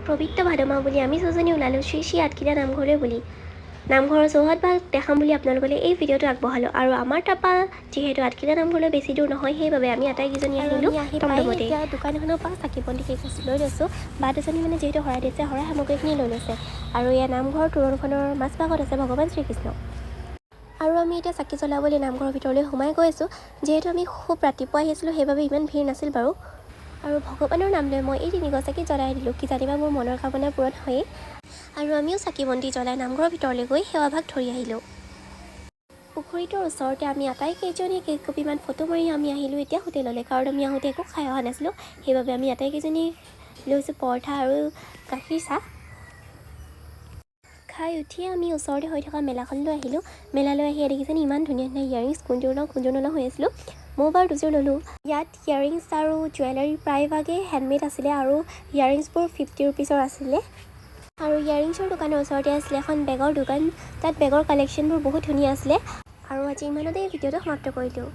পবিত্ৰ ভাদ মাহ বুলি আমি ছজনী ওলালোঁ শ্ৰী শ্ৰী আঠখেলীয়া নামঘৰলৈ বুলি। নামঘৰৰ চৌহদ ভাগ দেখাম বুলি আপোনালোকলৈ এই ভিডিঅ'টো আগবঢ়ালোঁ। আৰু আমাৰ তাৰপৰা যিহেতু আঠখেলীয়া নামঘৰলৈ বেছি দূৰ নহয়, সেইবাবে আমি আটাইকেইজনী আৰু আহিলোঁ আমি আহি পাই টমটমতে। এতিয়া দোকান এখনৰ পৰা চাকি বন্তি কেইগছ লৈ লৈছোঁ। বা দুজনী মানে যিহেতু শৰাই দিছে, শৰাই সামগ্ৰীখিনি লৈ লৈছে। আৰু এয়া নামঘৰ তোৰণখনৰ মাজভাগত আছে ভগৱান শ্ৰীকৃষ্ণ। আৰু আমি এতিয়া চাকি জ্বলাবলৈ নামঘৰৰ ভিতৰলৈ সোমাই গৈ আছোঁ। যিহেতু আমি খুব ৰাতিপুৱা আহিছিলোঁ, সেইবাবে ইমান ভিৰ নাছিল বাৰু। আৰু ভগৱানৰ নাম লৈ মই এই তিনিগছ চাকি জ্বলাই দিলোঁ, কিজানিবা মোৰ মনৰ কামনা পূৰণ হয়েই। আৰু আমিও চাকি বন্তি জ্বলাই নামঘৰৰ ভিতৰলৈ গৈ সেৱাভাগ ধৰি আহিলোঁ। পুখুৰীটোৰ ওচৰতে আমি আটাইকেইজনীয়ে কেইকপিমান ফটো মাৰি আমি আহিলোঁ এতিয়া হোটেললৈ, কাৰণ আমি আহোঁতে একো খাই অহা নাছিলোঁ। সেইবাবে আমি আটাইকেইজনী লৈছোঁ পৰঠা আৰু গাখীৰ চাহ। খাই উঠিয়ে আমি ওচৰতে হৈ থকা মেলাখনলৈ আহিলোঁ। মেলালৈ আহি দেখিছেনে ইমান ধুনীয়া ধুনীয়া ইয়াৰিংছ, কোনযোৰ লওঁ কোনযোৰ নলওঁ হৈ আছিলোঁ। ময়ো বাৰু দুযোৰ ল'লোঁ। ইয়াত ইয়াৰিংছ আৰু জুৱেলাৰী প্ৰায়ভাগেই হেণ্ডমেড আছিলে আৰু ইয়াৰিংছবোৰ 50 ৰুপিজৰ আছিলে। আৰু ইয়াৰিংছৰ দোকানৰ ওচৰতে আছিলে এখন বেগৰ দোকান। তাত বেগৰ কালেকশ্যনবোৰ বহুত ধুনীয়া আছিলে। আৰু আজি ইমানতে এই ভিডিঅ'টো সমাপ্ত কৰিলোঁ।